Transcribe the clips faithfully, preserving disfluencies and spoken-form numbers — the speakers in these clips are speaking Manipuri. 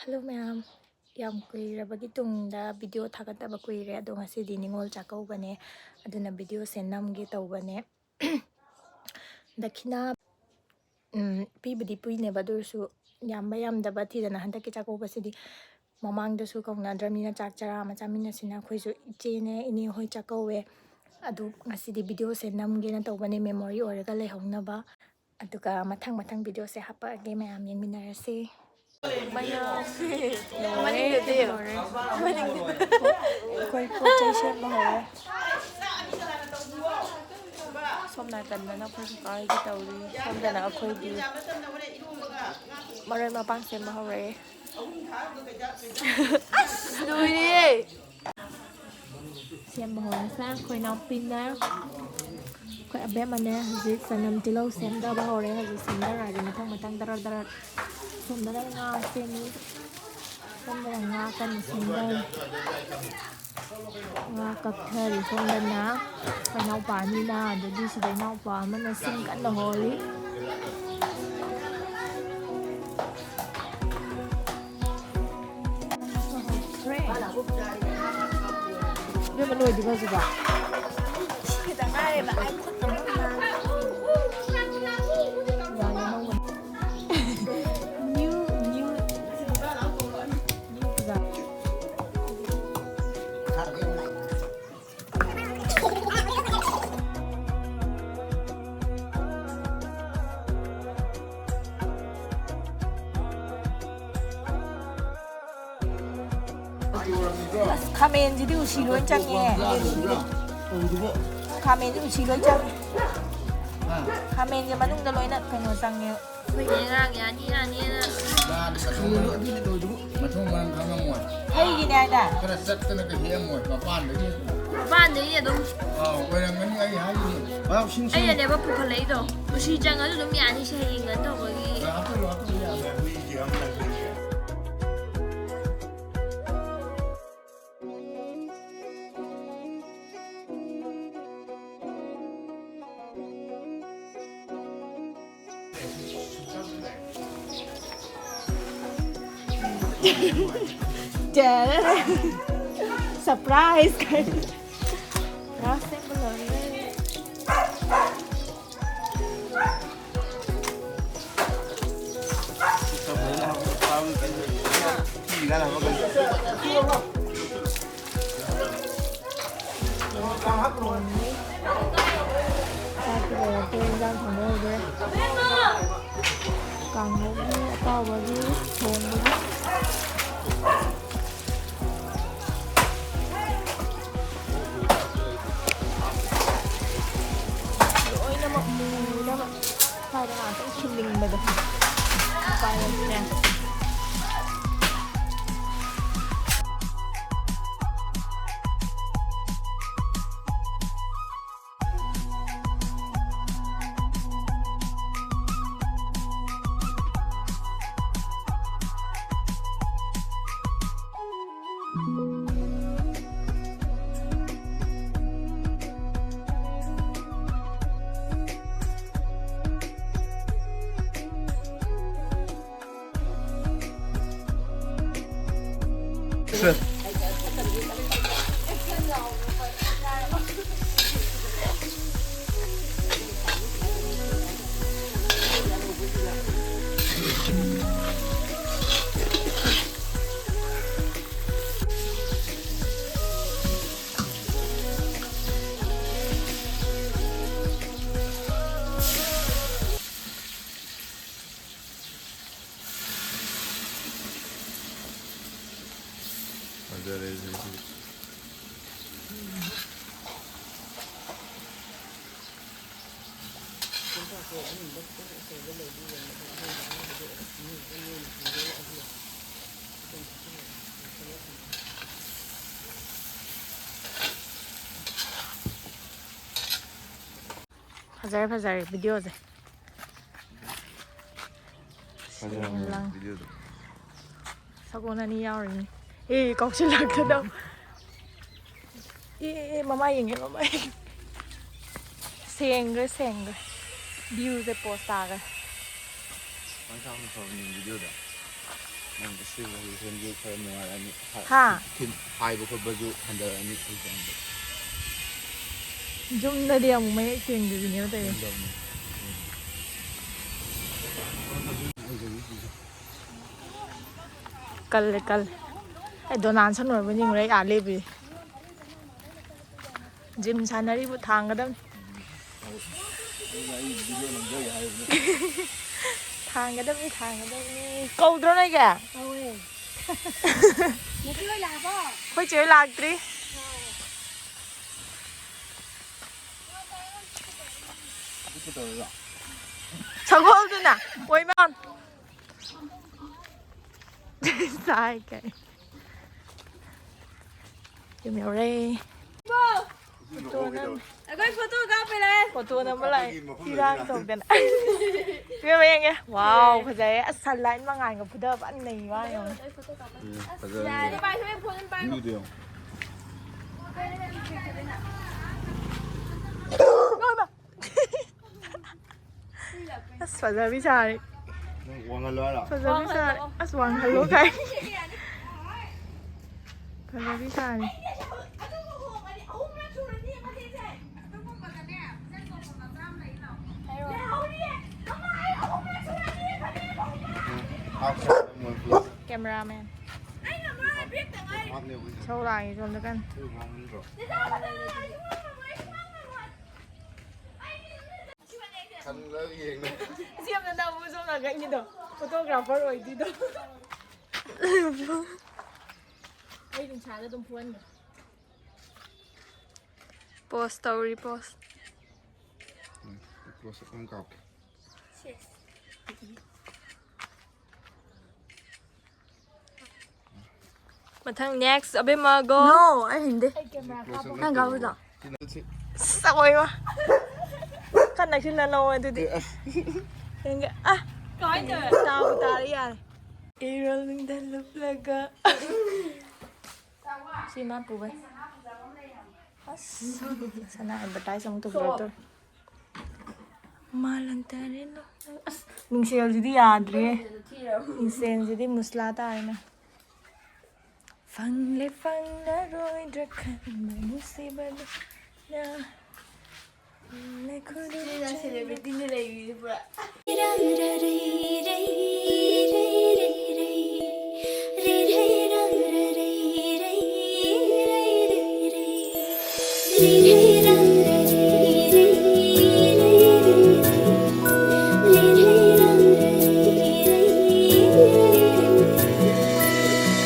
ꯍꯜꯂꯣ ꯃꯌꯥꯝ, ꯌꯥꯝ ꯀꯨꯏꯔꯕꯒꯤ ꯇꯨꯡꯗ ꯚꯤꯗꯤꯑꯣ ꯊꯥꯒꯠꯇꯕ ꯀꯨꯏꯔꯦ, ꯑꯗꯣ ꯉꯁꯤꯗꯤ ꯅꯤꯉꯣꯜ ꯆꯥꯛꯀꯧꯕꯅꯦ, ꯑꯗꯨꯅ ꯚꯤꯗꯤꯑꯣꯁꯦ ꯅꯝꯒꯦ ꯇꯧꯕꯅꯦ꯫ ꯗꯈꯤꯅꯥ, ꯎꯝ, ꯄꯤꯕꯨꯗꯤ ꯄꯤꯅꯦꯕ, ꯑꯗꯨ ꯑꯣꯏꯔꯁꯨ ꯌꯥꯝꯕ ꯌꯥꯝꯗꯕ ꯊꯤꯗꯅ ꯍꯟꯗꯛꯀꯤ ꯆꯥꯛꯀꯧꯕꯁꯤꯗꯤ꯫ ꯃꯃꯥꯡꯗꯁꯨ ꯀꯧꯅꯗ꯭ꯔꯕꯅꯤꯅ ꯆꯥꯛ ꯆꯔꯥ ꯑꯃ ꯆꯥꯃꯤꯟꯅꯁꯤꯅ ꯑꯩꯈꯣꯏꯁꯨ ꯏꯆꯦꯅꯦ ꯏꯅꯦ ꯍꯣꯏ ꯆꯥꯛꯀꯧꯋꯦ꯫ ꯑꯗꯨ ꯉꯁꯤꯗꯤ ꯚꯤꯗꯤꯑꯣꯁꯦ ꯅꯝꯒꯦꯅ ꯇꯧꯕꯅꯦ, ꯃꯦꯃꯣꯔꯤ ꯑꯣꯏꯔꯒ ꯂꯩꯍꯧꯅꯕ꯫ ꯑꯗꯨꯒ ꯃꯊꯪ ꯃꯊꯪ ꯚꯤꯗꯤꯑꯣꯁꯦ ꯍꯥꯞꯄꯛꯑꯒꯦ, ꯃꯌꯥꯝ ꯌꯦꯡꯃꯤꯟꯅꯔꯁꯤ꯫ ꯃꯌꯥꯝꯁꯦ ꯂꯣꯏꯔꯦ꯫ ꯃꯅꯤꯡꯗꯗꯤ꯫ ꯂꯣꯏꯔꯦ꯫ ꯃꯅꯤꯡꯗ꯫ ꯑꯩꯈꯣꯏ ꯄꯣꯠ ꯆꯩ ꯁꯦꯝꯕ ꯍꯧꯔꯦ꯫ ꯁꯣꯝ ꯅꯥꯀꯟꯗꯅ ꯑꯩꯈꯣꯏ ꯀꯀꯥꯒꯤ ꯇꯧꯔꯤ, ꯁꯣꯝꯗꯅ ꯑꯩꯈꯣꯏꯒꯤ ꯃꯔꯣꯏ ꯃꯄꯥꯡ ꯁꯦꯝꯕ ꯍꯧꯔꯛꯑꯦ꯫ ꯑꯁ, ꯂꯣꯏꯔꯦ꯫ ꯁꯦꯝꯕ ꯍꯧꯔꯁꯦ꯫ ꯑꯩꯈꯣꯏ ꯏꯅꯥꯎꯄꯤꯅ, ꯑꯩꯈꯣꯏ ꯑꯕꯦꯝꯃꯅꯦ ꯍꯧꯖꯤꯛ ꯆꯅꯝ ꯇꯤꯜꯍꯧ ꯁꯦꯝꯗꯕ ꯍꯧꯔꯦ꯫ ꯍꯧꯖꯤꯛ ꯁꯦꯝꯗꯔꯛꯑꯒꯦ ꯃꯊꯪ ꯃꯊꯪ ꯗꯔ ꯗꯔ꯫ ꯁꯣꯝꯗꯅ ꯉꯥ ꯁꯦꯝꯃꯤ, ꯁꯣꯝꯗꯅ ꯉꯥ ꯀꯟꯅ ꯁꯦꯝꯗꯔꯤ꯫ ꯉꯥ ꯀꯛꯊꯔꯤ ꯁꯣꯝꯗꯅ꯫ ꯑꯩꯈꯣꯏ ꯏꯅꯥꯎꯄꯥ ꯑꯅꯤꯅ, ꯑꯗꯒꯤ ꯁꯤꯗ ꯏꯅꯥꯎꯄꯥ ꯑꯃꯅ ꯁꯤꯡ ꯀꯟꯅ ꯍꯣꯜꯂꯤ꯫ ꯏꯕꯦꯝꯃ, ꯂꯣꯏꯗ꯭ꯔꯤꯕꯣ ꯍꯧꯖꯤꯛꯐꯥꯎ? ꯈꯤꯇꯪ ꯉꯥꯏꯔꯦꯕ, ꯑꯩ ꯈꯨꯠ ꯑꯃꯨꯛ ꯅꯥꯟ꯫ ꯌꯥꯔꯦ, ꯅꯪ꯫ New, new. ꯑꯁ, ꯈꯥꯃꯦꯟꯁꯤꯗꯤ ꯎꯁꯤ ꯂꯣꯏ ꯆꯪꯉꯦ꯫ ꯈꯥꯃꯦꯟꯁꯤ ꯎꯁꯤ ꯂꯣꯏ ꯆꯪꯉꯦ꯫ ꯈꯥꯃꯦꯟꯁꯦ ꯃꯅꯨꯡꯗ ꯂꯣꯏꯅ ꯀꯩꯅꯣ ꯆꯪꯉꯦ꯫ ꯑꯩꯈꯣꯏꯅꯦ ꯉꯔꯥꯡ ꯌꯥꯅꯤ ꯌꯥꯅꯤꯅ꯫ ꯌꯥꯅꯤ, ꯃꯊꯣꯡ ꯃꯔꯝ꯫ ꯑꯗꯨꯗꯤ ꯇꯧꯗꯦꯕꯨ꯫ ꯃꯊꯣꯡ ꯃꯔꯝ ꯈꯪꯉꯝꯃꯣꯏ꯫ ꯍꯩꯒꯤꯅꯦ ꯍꯥꯏꯗꯥꯏ? ꯈꯔ ꯆꯠꯇꯅꯒ ꯍꯦꯛꯑꯝꯃꯣꯏ ꯃꯄꯥꯟꯗꯒꯤ꯫ ꯃꯄꯥꯟꯗꯒꯤ ꯑꯗꯨꯝ꯫ ꯑꯥꯎ, ꯑꯣꯏꯔꯝꯒꯅꯤ, ꯑꯩ ꯍꯥꯏꯔꯤꯅꯤ꯫ ꯄꯥꯎ ꯁꯤꯡ ꯁꯤꯡ꯫ ꯑꯩꯅꯅꯦꯕ ꯄꯨꯈꯠꯂꯛꯏꯗꯣ꯫ ꯎꯁꯤ ꯆꯪꯉꯁꯨ ꯑꯗꯨꯝ ꯌꯥꯅꯤ, ꯁꯤ ꯍꯌꯦꯡ ꯀꯩꯅꯣ ꯇꯧꯕꯒꯤ꯫ ꯍꯥꯞꯆꯜꯂꯣ, ꯍꯥꯞꯆꯜꯂꯣ, ꯌꯥꯝꯅ ꯍꯨꯏꯒꯤ ꯑꯃ ꯂꯩꯕꯅꯦ꯫ ꯇꯦꯔꯦ! ꯁꯔꯄ꯭ꯔꯥꯏꯖ ꯀꯥꯏꯅ꯫ ꯀ꯭ꯂꯥꯁ ꯁꯦꯝꯕ ꯂꯣꯏꯔꯦ꯫ ꯆꯥꯛꯇꯤ ꯂꯣꯏꯔꯛꯇ꯭ꯔꯦ, ꯏꯟꯖꯥꯡ ꯊꯣꯡꯕ ꯍꯧꯗꯣꯔꯦ꯫ ꯀꯥꯡꯍꯧꯒꯤ, ꯑꯇꯥꯎꯕꯒꯤ, ꯊꯣꯡꯕꯒꯤ꯫ ꯂꯣꯏꯅꯃꯛ ꯃꯨꯅꯕ꯫ ꯁ꯭ꯋꯥꯏꯗ ꯉꯥꯛꯇꯪ ꯈꯤꯟꯅꯤꯡꯕꯗꯣ꯫ ꯎꯄꯥꯏ ꯂꯩꯇ꯭ꯔꯦ꯫ ꯐꯖꯔꯦ ꯁꯤꯗꯤ꯫ ꯐꯖꯔꯦ, ꯐꯖꯔꯦ ꯚꯤꯗꯤꯑꯣꯁꯦ꯫ ꯐꯖꯔꯝꯃꯦ ꯂꯪ꯫ ꯚꯤꯗꯤꯑꯣꯗꯣ꯫ ꯁꯒꯣꯜ ꯑꯅꯤ ꯌꯥꯎꯔꯤꯅꯤ꯫ ꯑꯦ, ꯀꯥꯎꯁꯤꯜꯂꯛꯇꯅ꯫ ꯑꯦ, ꯑꯦ, ꯑꯦ, ꯃꯃꯥꯏ ꯌꯦꯡꯉꯦ, ꯃꯃꯥꯏ ꯌꯦꯡꯉꯦ꯫ ꯁꯦꯡꯈ꯭ꯔꯦ, ꯁꯦꯡꯈ꯭ꯔꯦ꯫ ꯚ꯭ꯌꯨꯁꯦ ꯄꯣꯁ ꯇꯥꯈ꯭ꯔꯦ꯫ ꯅꯪ ꯁꯥꯎꯟ ꯐꯕꯅꯤ ꯚꯤꯗꯤꯑꯣꯗ꯫ ꯅꯪ ꯑꯁꯤꯕ ꯍꯧꯖꯤꯛ ꯈꯔ ꯅꯨꯡꯉꯥꯏꯔꯛꯑꯅꯤ꯫ ꯍꯥ? ꯊꯤꯟ-, ꯍꯥꯏꯕ ꯈꯣꯠꯄꯁꯨ ꯍꯟꯊꯔꯛꯑꯅꯤ ꯑꯦꯛꯖꯥꯝꯗ꯫ ꯌꯨꯝꯗꯗꯤ ꯑꯃꯨꯛ ꯃꯌꯦꯛ ꯁꯦꯡꯗꯕꯤꯅꯦꯕ ꯇꯧꯔꯤꯁꯦ꯫ ꯀꯜꯂꯦ ꯀꯜꯂꯦ꯫ ꯑꯩ ꯗꯣꯅꯥꯟꯁꯟ ꯑꯣꯏꯔꯕ ꯅꯤꯡꯉꯨꯔꯦ ꯑꯩ ꯑꯥ ꯂꯦꯞꯄꯤ꯫ ꯖꯤꯝ ꯁꯥꯟꯅꯔꯤꯕꯨ ꯊꯥꯡꯒꯗꯕꯅꯤ꯫ ꯊꯥꯡꯒꯗꯕꯅꯤ, ꯊꯥꯡꯒꯗꯕꯅꯤ꯫ ꯀꯧꯗ꯭ꯔꯣ ꯅꯣꯏꯒꯤ? ꯀꯧꯋꯦ꯫ ꯅꯨꯄꯤ ꯍꯣꯏ ꯂꯥꯛꯑꯕꯣ? ꯑꯩꯈꯣꯏ ꯆꯦ ꯍꯣꯏ ꯂꯥꯛꯇ꯭ꯔꯤ꯫ ꯁꯒꯣꯜꯗꯨꯅ ꯑꯣꯏꯃꯥꯟ꯫ ꯆꯥꯏ ꯀꯩ꯫ ꯌꯨꯝ ꯌꯧꯔꯦ꯫ ꯑꯩꯈꯣꯏ ꯐꯣꯇꯣ ꯀꯥꯞꯄ ꯂꯥꯛꯑꯦ꯫ ꯐꯣꯇꯣ ꯅꯝꯕ ꯂꯥꯛꯑꯦ꯫ ꯏꯔꯥꯡ ꯇꯧꯗꯅ꯫ ꯏꯕꯦꯝꯃ ꯌꯦꯡꯉꯦ꯫ ꯋꯥꯎ, ꯐꯖꯩꯌꯦ꯫ ꯑꯁ, ꯁꯟ ꯂꯥꯏꯠ ꯃꯉꯥꯜꯒ ꯐꯨꯗꯕ ꯐꯖꯅ ꯅꯩ ꯋꯥ ꯌꯦꯡꯉꯣ꯫ ꯎꯝ, ꯐꯖꯔꯅꯤ꯫ ꯄꯥꯏ, ꯄꯥꯏ, ꯐꯣꯟ ꯄꯥꯏ꯫ ꯚ꯭ꯌꯨꯗꯣ ꯌꯦꯡꯉꯣ꯫ ꯑꯁ, ꯐꯖꯕꯤ ꯁꯥꯔꯤ꯫ ꯅꯪ ꯋꯥꯡꯍꯜꯂꯣ ꯍꯥꯏꯔꯣ? ꯐꯖꯕꯤ ꯁꯥꯔꯤ꯫ ꯑꯁ, ꯋꯥꯡꯍꯜꯂꯣ ꯀꯥꯏ꯫ ꯐꯖꯕꯤ ꯁꯥꯔꯤ꯫ ꯎꯝ, ꯍꯥꯞꯈ꯭ꯔꯣ, ꯃꯣꯏ ꯄꯨꯂꯞ꯫ ꯀꯦꯃꯦꯔꯥꯃꯦꯟ꯫ ꯍꯥꯞꯅꯦꯕ ꯍꯧꯖꯤꯛ꯫ ꯏꯁꯧ ꯂꯥꯡꯉꯤ ꯁꯣꯝꯗ ꯀꯟꯅ꯫ ꯑꯗꯨ ꯋꯥꯡꯍꯟꯗ꯭ꯔꯣ? ꯈꯜꯂꯒ ꯌꯦꯡꯉꯣ꯫ ꯁꯤ ꯑꯝꯇ ꯅꯝꯃꯨ ꯁꯣꯝ ꯅꯥꯀꯟꯒꯤꯗꯣ꯫ ꯐꯣꯇꯣꯒ꯭ꯔꯥꯐꯔ ꯑꯣꯏꯗꯣꯏꯗꯣ꯫ ꯑꯩ ꯅꯨꯡꯁꯥꯗ ꯑꯗꯨꯝ ꯐꯨꯍꯟꯒꯦ꯫ ꯄꯣꯁ ꯇꯧꯔꯤ, ꯄꯣꯁ꯫ ꯎꯝ, close up ꯑꯃ ꯀꯥꯞꯀꯦ꯫ ꯃꯊꯪ next, ꯑꯕꯦꯝꯃ, go꯫ No, ꯑꯩ ꯍꯩꯅꯗꯦ꯫ Close up ꯅꯪ ꯀꯥꯞꯄꯗꯣ? ꯁꯤ ꯅꯠꯇꯦ, ꯁꯤ ꯑꯁ, ꯑꯣꯏꯃ꯫ ꯈꯔ ꯅꯛꯁꯤꯜꯂ ꯂꯧꯑꯣ ꯑꯗꯨꯗꯤ꯫ ꯌꯦꯡꯒꯦ꯫ ꯑ, ꯇꯥꯕꯨ ꯇꯥꯔꯦ ꯌꯥꯔꯦ꯫ ꯏꯔꯣꯜ ꯅꯨꯡꯗ ꯂꯨꯞꯂꯒ꯫ ꯁꯤ ꯃꯥ ꯄꯨꯕꯩ꯫ ꯑꯁ, ꯁꯅꯥ advertise ꯑꯃꯨꯛ ꯇꯧꯁꯤꯜꯂꯛꯇꯣꯔꯦ꯫ ꯃꯥꯂꯪ ꯇꯔꯦꯠꯂꯣ? ꯑꯁ, ꯃꯤꯡꯁꯦꯜꯁꯤꯗꯤ ꯌꯥꯗ꯭ꯔꯦ꯫ ꯃꯤꯡꯁꯦꯜꯁꯤꯗꯤ ꯃꯨꯁꯂꯥ ꯇꯥꯔꯦꯅꯦ꯫ ꯐꯪꯂꯦ ꯐꯪꯂꯔꯣꯏꯗ꯭ꯔꯥ ꯈꯟꯕ ꯅꯨꯡꯁꯤꯕꯗꯨꯅ꯫ ꯂꯩꯈꯨꯗꯨꯝ ꯁꯤꯅ ꯁꯦꯂꯦꯕ꯭ꯔꯤꯇꯤꯅ ꯂꯩꯔꯤꯁꯦ ꯄꯨꯔꯥ꯫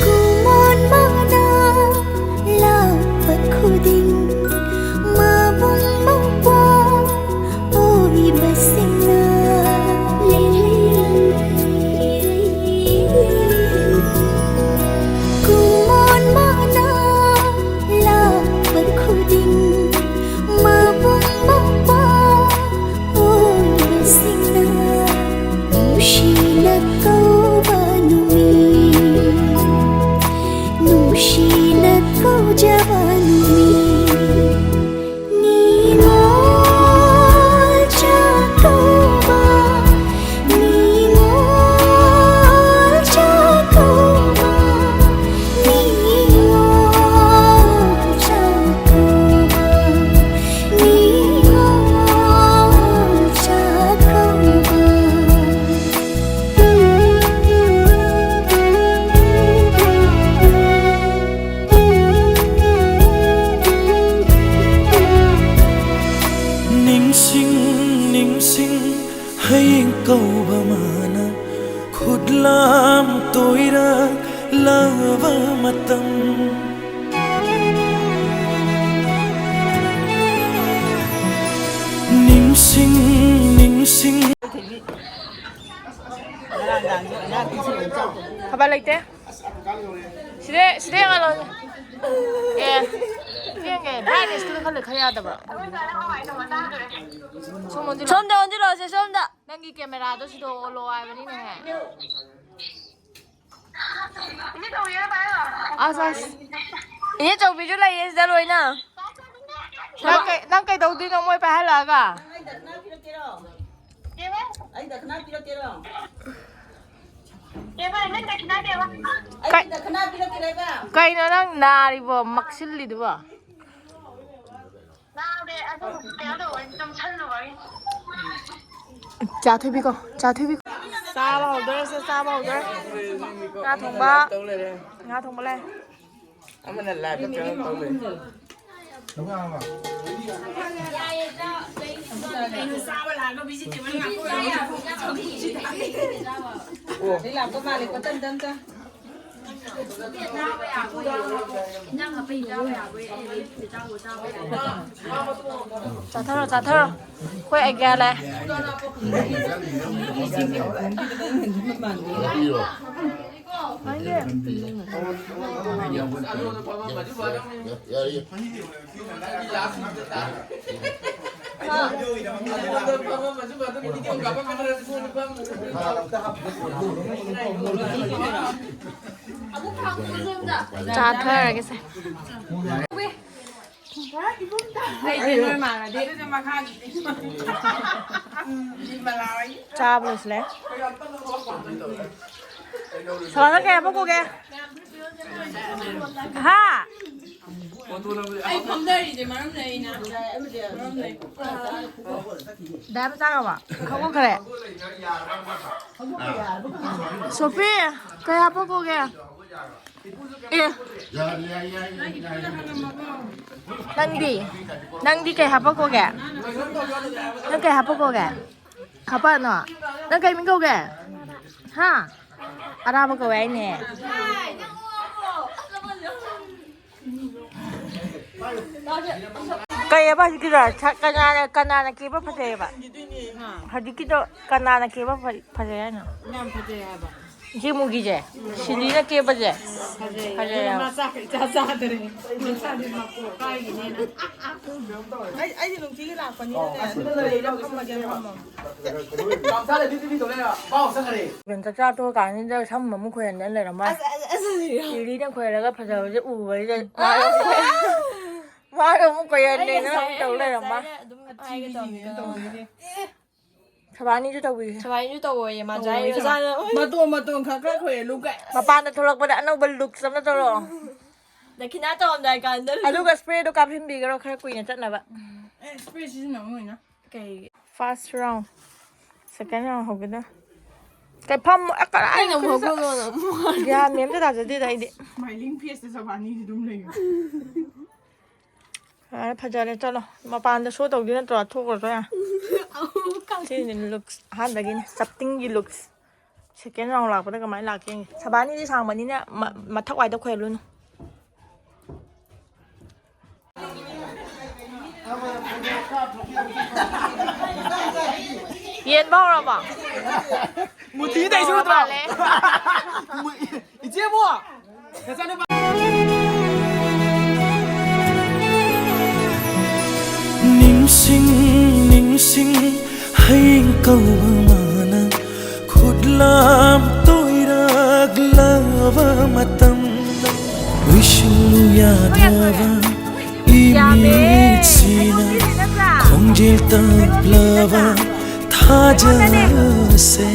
ꯀꯨꯃꯣꯟ ꯃꯅꯥ ꯂꯥꯛꯄ ꯈꯨꯗꯤꯡ ꯃꯕꯨꯡ ꯃꯧꯄ꯭ꯋꯥ ꯑꯣꯏꯕꯁꯤꯡꯅ ꯀꯨꯃꯣꯟ ꯃꯅꯥ ꯂꯥꯛꯄ ꯈꯨꯗꯤꯡ ꯃꯕꯨꯡ ꯃꯧꯄ꯭ꯋꯥ ꯑꯣꯏꯕꯁꯤꯡꯅ ꯅꯨꯡꯁꯤꯅ ꯀꯧꯕ ꯅꯨꯃꯤꯠ, ꯅꯨꯡꯁꯤꯅ ꯀꯧꯖꯕ ꯅꯨꯃꯤꯠ꯫ ꯅꯤꯉꯣꯜ ꯆꯥꯛꯀꯧꯕ, ꯅꯤꯉꯣꯜ ꯆꯥꯛꯀꯧꯕ, ꯅꯤꯉꯣꯜ ꯆꯥꯛꯀꯧꯕ, ꯅꯤꯉꯣꯜ ꯆꯥꯛꯀꯧꯕ꯫ ꯅꯤꯡꯁꯤꯡ, ꯅꯤꯡꯁꯤꯡ, ꯍꯌꯦꯡ ꯀꯧꯕ ꯃꯥꯅ ꯈꯨꯠꯂꯥꯝ ꯇꯣꯏꯔꯛꯂꯕ ꯃꯇꯝ꯫ ꯅꯤꯡꯁꯤꯡ, ꯅꯤꯡꯁꯤꯡ꯫ ꯊꯕꯛ ꯂꯩꯇꯦ꯫ ꯁꯤꯗ, ꯁꯤꯗ ꯌꯦꯡꯍꯜꯂꯣ꯫ ꯑꯦ, ꯌꯦꯡꯒꯦ꯫ ꯕ꯭ꯔꯥꯏꯠꯅꯦꯁꯇꯨꯗ ꯈꯜꯂ ꯈꯔ ꯌꯥꯗꯕ꯭ꯔꯣ? ꯁꯣꯝ ꯑꯣꯟꯁꯤꯜꯂꯣ꯫ ꯁꯣꯝꯗ ꯑꯣꯟꯁꯤꯜꯂꯣꯁꯦ, ꯁꯣꯝꯗ꯫ ꯅꯪꯒꯤ ꯀꯦꯃꯦꯔꯥꯗꯣ ꯁꯤꯗ ꯑꯣꯜꯂꯣ ꯍꯥꯏꯕꯅꯤꯅꯦꯍꯦ꯫ ꯑꯁ, ꯑꯁ꯫ ꯏꯅꯦ ꯆꯧꯕꯤꯁꯨ ꯂꯩꯌꯦ ꯁꯤꯗ ꯂꯣꯏꯅ꯫ ꯅꯪ ꯀꯩ-, ꯅꯪ ꯀꯩꯗꯧꯗꯣꯏꯅꯣ ꯃꯣꯏ ꯄꯥꯏꯍꯜꯂꯛꯑꯒ? ꯅꯪ ꯍꯥꯏꯗ ꯉꯥ ꯄꯤꯔꯛꯀꯦꯔꯣ? ꯑꯩ ꯗꯈꯤꯅꯥ ꯄꯤꯔꯛꯀꯦꯔꯣ? ꯑꯩ ꯀꯩ- ꯗꯈꯤꯅꯥ ꯄꯤꯔꯛꯀꯦꯔꯣ ꯍꯥꯏꯕ? ꯀꯩꯅꯣ ꯅꯪ ꯅꯥꯔꯤꯕꯣ, ꯃꯛꯁꯤꯜꯂꯤꯗꯨꯕꯣ? ꯅꯥꯗꯦ, ꯑꯗꯨ ꯀꯩꯅꯣ ꯇꯧꯕꯩ, ꯇꯨꯝꯁꯜꯂꯨꯕꯒꯤ꯫ ꯆꯥ ꯊꯣꯏꯕꯤꯀꯣ, ꯆꯥ ꯊꯣꯏꯕꯤ꯫ ꯆꯥꯕ ꯍꯧꯗꯣꯔꯦ, ꯁꯦ, ꯆꯥꯕ ꯍꯧꯗꯣꯔꯦ꯫ ꯉꯥ ꯊꯣꯡꯕ꯫ ꯉꯥ ꯊꯣꯡꯕ ꯂꯩ꯫ ꯑꯃꯅ ꯂꯥꯏꯞꯇ ꯀꯩꯅꯣ ꯇꯧ ꯂꯩ꯫ ꯆꯥꯊꯔꯣ, ꯆꯥꯊꯔꯣ꯫ ꯑꯩꯈꯣꯏ ꯑꯥꯏꯗꯤꯌꯥ ꯂꯥꯛꯑꯦ꯫ ꯆꯥꯊꯔꯒꯦꯁꯦ꯫ ꯑꯩꯗꯤ ꯅꯣꯏ ꯃꯥꯟꯅꯗꯦ꯫ ꯆꯥꯕ ꯂꯣꯏꯁꯤꯜꯂꯦ꯫ ꯁꯣꯅꯥ ꯀꯌꯥ ꯄꯨꯒꯦ? ꯍꯥ? ꯑꯩ ꯐꯝꯗꯔꯤꯁꯦ ꯃꯔꯝ ꯂꯩ ꯑꯩꯅ꯫ ꯃꯔꯝ ꯂꯩ꯫ ꯗꯥꯏꯕ ꯆꯥꯈ꯭ꯔꯕ? ꯍꯧꯒꯠꯈ꯭ꯔꯦ꯫ ꯁꯣꯐꯤ, ꯀꯩ ꯍꯥꯞꯄꯛꯈꯣꯒꯦ? ꯑꯦ꯫ ꯅꯪꯗꯤ? ꯅꯪꯗꯤ ꯀꯩ ꯍꯥꯞꯄꯛꯈꯣꯒꯦ? ꯅꯪ ꯀꯩ ꯍꯥꯞꯄꯛꯈꯣꯒꯦ? ꯍꯥꯄꯛꯑꯅꯣ? ꯅꯪ ꯀꯩ ꯃꯤꯡ ꯀꯧꯒꯦ? ꯍꯥ? ꯑꯔꯥꯕ ꯀꯧꯋꯦ ꯍꯥꯏꯅꯦ꯫ ꯀꯩꯑꯕ ꯍꯧꯖꯤꯛꯀꯤꯗꯣ? ꯁ-, ꯀꯅꯥꯅ, ꯀꯅꯥꯅ ꯀꯦꯕ ꯐꯖꯩꯑꯕ? ꯍꯧꯖꯤꯛꯀꯤꯗꯣ ꯀꯅꯥꯅ ꯀꯦꯕ ꯐ-, ꯐꯖꯩ ꯍꯥꯏꯅꯣ? ꯌꯥꯝ ꯐꯖꯩ ꯍꯥꯏꯕ꯫ ꯏꯆꯦ ꯃꯨꯒꯤꯁꯦ? ꯁꯤꯂꯤꯅ ꯀꯦꯕꯁꯦ? ꯐꯖꯩ꯫ ꯐꯖꯩ ꯑꯗꯨꯒ ꯍꯥꯏꯕ꯫ ꯃꯥ ꯆꯥꯛꯀ ꯏꯆꯥ ꯆꯥꯗ꯭ꯔꯦ꯫ ꯃꯁꯥꯗꯤ ꯃꯀꯣꯛ ꯀꯥꯏꯒꯤꯅꯦꯅ꯫ ꯑꯩ, ꯑꯩꯗꯤ ꯅꯨꯡꯇꯤꯒꯤ ꯂꯥꯛꯄꯅꯤꯅꯅꯦ, ꯑꯗꯨꯝ ꯂꯩꯔ ꯐꯝꯃꯒꯦ, ꯐꯝꯃꯣ꯫ ꯌꯦꯟ ꯆꯥꯛ ꯆꯥ ꯇꯣꯛꯑ ꯀꯥꯟꯁꯤꯗ ꯁꯝ ꯑꯃꯨꯛ ꯈꯣꯏꯍꯟꯗꯅ ꯂꯩꯔꯝꯃ꯫ ꯑꯁ, ꯑꯁ, ꯑꯁ, ꯑꯁ꯫ ꯁꯤꯔꯤꯅ ꯈꯣꯏꯔꯒ ꯐꯖꯕꯁꯦ ꯎꯕꯁꯤꯗ ꯑꯁ, ꯑꯁ꯫ ꯃꯥꯅ ꯑꯃꯨꯛ ꯈꯣꯏꯍꯟꯗꯦꯅ ꯑꯩ ꯉꯁꯥꯏ, ꯇꯧ ꯂꯩꯔꯝꯃ꯫ ꯉꯁꯥꯏꯅ ꯑꯗꯨꯝ ꯍꯥꯏꯒꯦ ꯇꯧꯔꯝꯃꯤꯅꯦ꯫ ꯑꯦ꯫ ꯁꯕꯥꯅꯤꯁꯨ ꯇꯧꯕꯤꯒꯦ꯫ ꯁꯕꯥꯅꯤꯁꯨ ꯇꯧꯋꯣꯌꯦ, ꯃꯥ ꯇꯧꯋꯣꯌꯦ ꯖꯥꯏ ꯁꯕꯥꯅꯤ꯫ ꯑꯣꯖꯥꯅ, "ꯑꯣꯏ, ꯃꯇꯣꯟ ꯃꯇꯣꯟ ꯈꯔ ꯈꯔ ꯈꯣꯏꯍꯜꯂꯨ" ꯀꯥꯏ꯫ ꯃꯄꯥꯟꯗ ꯊꯣꯛꯂꯛꯄꯗ ꯑꯅꯧꯕ ꯂꯨꯛꯁ ꯑꯃ ꯇꯧꯔꯛꯑꯣ꯫ ꯗꯈꯤꯅꯥ ꯇꯧꯔꯝꯗꯥꯏ ꯀꯥꯟꯗ ꯑꯗꯨꯒ ꯁ꯭ꯄ꯭ꯔꯦꯗꯣ ꯀꯥꯞꯍꯟꯕꯤꯒꯔꯣ ꯈꯔ ꯀꯨꯏꯅ ꯆꯠꯅꯕ꯫ ꯑꯦ, ꯁ꯭ꯄ꯭ꯔꯦ ꯁꯤꯖꯤꯟꯅꯕ ꯑꯣꯏꯅ꯫ ꯀꯩꯒꯤ? ꯐꯥꯔꯁ ꯔꯥꯎꯟ, ꯁꯦꯀꯦꯟ ꯔꯥꯎꯟ ꯍꯧꯒꯗ꯫ ꯀꯩ ꯐꯝ-, ꯑ, ꯀꯔꯥꯏ ꯅꯪꯅ ꯑꯃꯨꯛ ꯍꯧꯒꯠꯂꯣ, ꯅꯪ ꯑꯃꯨꯛ ꯍꯧꯒꯠꯂꯣ꯫ ꯒ꯭ꯌꯥꯟ ꯃꯦꯟ ꯑꯝꯇ ꯇꯥꯖꯗꯦꯗ ꯑꯩꯗꯤ꯫ ꯁ꯭ꯃꯥꯏꯂꯤꯡ ꯐꯦꯁꯇ ꯁꯕꯥꯅꯤꯁꯤ ꯑꯗꯨꯝ ꯂꯩꯌꯨ꯫ ꯐꯔꯦ, ꯐꯖꯔꯦ, ꯆꯠꯂꯣ꯫ ꯃꯄꯥꯟꯗ ꯁꯣ ꯇꯧꯗꯣꯏ ꯅꯠꯇ꯭ꯔꯣ? ꯊꯣꯛꯈ꯭ꯔꯣ, ꯆꯣ ꯌꯥ꯫ ꯑꯃꯨꯛ ꯀꯥꯎ-, ꯁꯤꯅꯤ ꯂꯨꯛꯁ ꯑꯍꯥꯟꯕꯒꯤꯅꯤ, ꯆꯞꯇꯤꯡꯒꯤ ꯂꯨꯛꯁ꯫ ꯁꯦꯀꯦꯟ ꯔꯥꯎꯟ ꯂꯥꯛꯄꯗ ꯀꯃꯥꯏꯅ ꯂꯥꯛꯀꯦ ꯌꯦꯡꯒꯦ꯫ ꯁꯕꯥꯅꯤꯗꯤ ꯁꯥꯡꯕꯅꯤꯅ ꯃ-, ꯃꯊꯛ ꯋꯥꯏꯗ ꯈꯣꯏꯍꯜꯂꯨꯅꯨ꯫ ꯌꯦꯟꯕ ꯍꯧꯔꯕꯣ? ꯃꯨꯊꯤ ꯇꯩꯁꯨ ꯅꯠꯇ꯭ꯔꯣ? ꯃꯥꯜꯂꯦ꯫ ꯏꯆꯦꯕꯨ! ꯅꯆꯥꯅꯨꯄꯥ! ꯅꯤꯡꯁꯤꯡ, ꯅꯤꯡꯁꯤꯡ, ꯍꯌꯦꯡ ꯀꯧꯕ ꯃꯥꯅ ꯈꯨꯠꯂꯥꯝ ꯇꯣꯏꯔꯛꯂꯕ ꯃꯇꯝꯗ ꯂꯣꯏꯁꯤꯜꯂꯨ ꯌꯥꯗ꯭ꯔꯕ ꯏꯃꯤꯠꯁꯤꯅ ꯈꯣꯡꯖꯦꯜ ꯇꯞꯂꯕ ꯊꯥꯖꯁꯦ꯫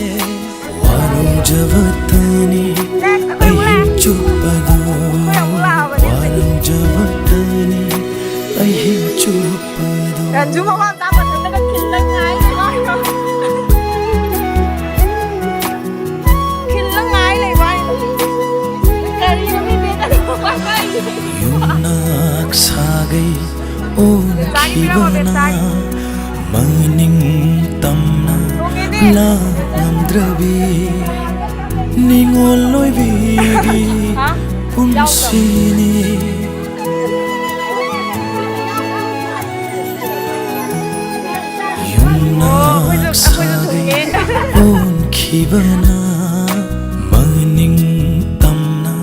ꯋꯥꯔꯧꯖꯕꯇꯅꯤ ꯑꯍꯤꯡ ꯆꯨꯞꯄꯗꯣ, ꯋꯥꯔꯧꯖꯕꯇꯅꯤ ꯑꯍꯤꯡ ꯆꯨꯞꯄꯗꯣ꯫ ꯔꯟꯖꯨ ꯃꯃꯥ ꯃꯆꯥ ꯃꯊꯟꯇꯒ ꯈꯤꯜꯂ ꯉꯥꯏ ꯂꯩꯕ꯫ ꯈꯤꯜꯂ ꯉꯥꯏ ꯂꯩꯕ ꯍꯥꯏꯅꯤ꯫ ꯀꯔꯤꯅꯣ ꯃꯤ ꯕꯦꯛ ꯑꯅꯤ ꯄꯣꯛꯄ ꯍꯥꯏꯁꯦ? ꯌꯨꯝꯅꯥꯛ ꯁꯥꯒꯩ ꯑꯣꯟꯈꯤꯕꯅ ꯃꯅꯤꯡ ꯇꯝꯅ ꯂꯥꯛꯂꯝꯗ꯭ꯔꯕꯤ ꯅꯤꯉꯣꯜ ꯑꯣꯏꯕꯤꯒꯤ ꯄꯨꯟꯁꯤꯅꯤ꯫ ꯌꯨꯝꯅꯥꯛ ꯁꯥꯒꯩ ꯑꯣꯟꯈꯤꯕꯅ ꯃꯅꯤꯡ ꯇꯝꯅ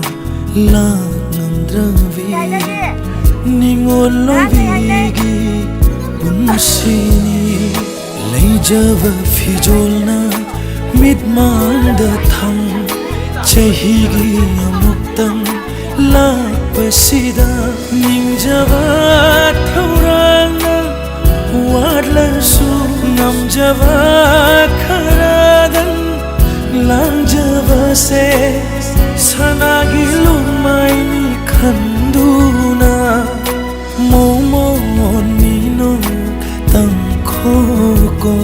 ꯂꯥꯛꯂꯝꯗ꯭ꯔꯕꯤ ꯅꯤꯉꯣꯜ ꯑꯣꯏꯕꯤꯒꯤ ꯄꯨꯟꯁꯤꯅꯤ꯫ ꯂꯩꯖꯕ ꯐꯤꯖꯣꯜꯅ ꯃꯤꯠꯃꯥꯡꯗ ꯊꯝ ꯆꯍꯤꯒꯤ ꯑꯃꯨꯛꯇꯪ ꯂꯥꯛꯄꯁꯤꯗ ꯅꯤꯡꯖꯕ ꯊꯧꯔꯥꯡꯅ ꯋꯥꯠꯂꯁꯨ ꯉꯝꯖꯕ ꯈꯔꯗꯪ ꯂꯥꯟꯖꯕꯁꯦ ꯁꯅꯥꯒꯤ ꯂꯨꯃꯥꯏꯅꯤ ꯈꯟꯗꯨꯅ ꯃꯣꯃꯣꯟ ꯃꯤꯅꯣꯛ ꯇꯝꯈꯣꯀꯣ,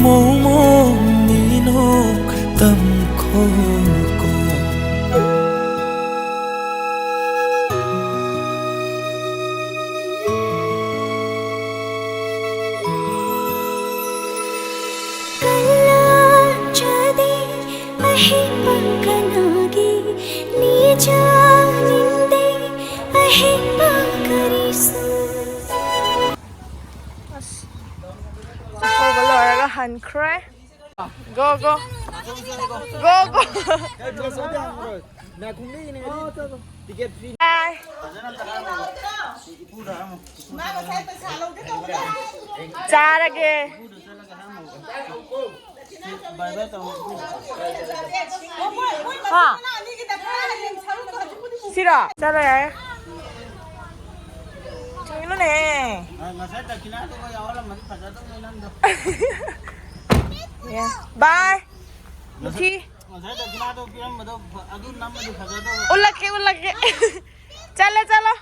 ꯃꯣꯃꯣꯟ ꯃꯤꯅꯣꯛ ꯇꯝꯈꯣꯀꯣ꯫ ꯀꯜꯂꯥꯟꯖꯗꯦ ꯑꯍꯦꯟꯕ ꯀꯅꯥꯒꯤ ꯅꯤꯖꯥꯅꯤꯡꯗꯦ ꯑꯍꯦꯟꯕ ꯀꯔꯤꯁꯨ꯫ ꯑꯁ, ꯆꯥꯛꯀꯧꯕ ꯂꯣꯏꯔꯒ ꯍꯟꯈ꯭ꯔꯦ꯫ Go, go. Go, go. Ticket free. Bye. Charge. ꯍꯥ? ꯁꯤꯔꯣ? ꯆꯠꯂꯣ ꯌꯥꯔꯦ꯫ ꯆꯪꯉꯤꯅꯨꯅꯦ꯫ ꯉꯁꯥꯏ ꯗꯈꯤꯅꯥꯗꯨꯒ ꯌꯥꯎꯍꯜꯂꯝꯃꯗꯤ ꯐꯖꯗꯧꯅꯦ ꯅꯪꯗꯣ꯫ ꯕꯥꯏ꯫ ꯃꯨꯊꯤ꯫ ꯉꯁꯥꯏ ꯗꯈꯤꯅꯥꯗꯣ ꯄꯤꯔꯝꯕꯗꯣ ꯐ-, ꯑꯗꯨ ꯅꯝꯃꯗꯤ ꯐꯖꯗꯧꯕ꯫ ꯎꯠꯂꯛꯀꯦ, ꯎꯠꯂꯛꯀꯦ꯫ ꯆꯠꯂꯦ, ꯆꯠꯂꯣ꯫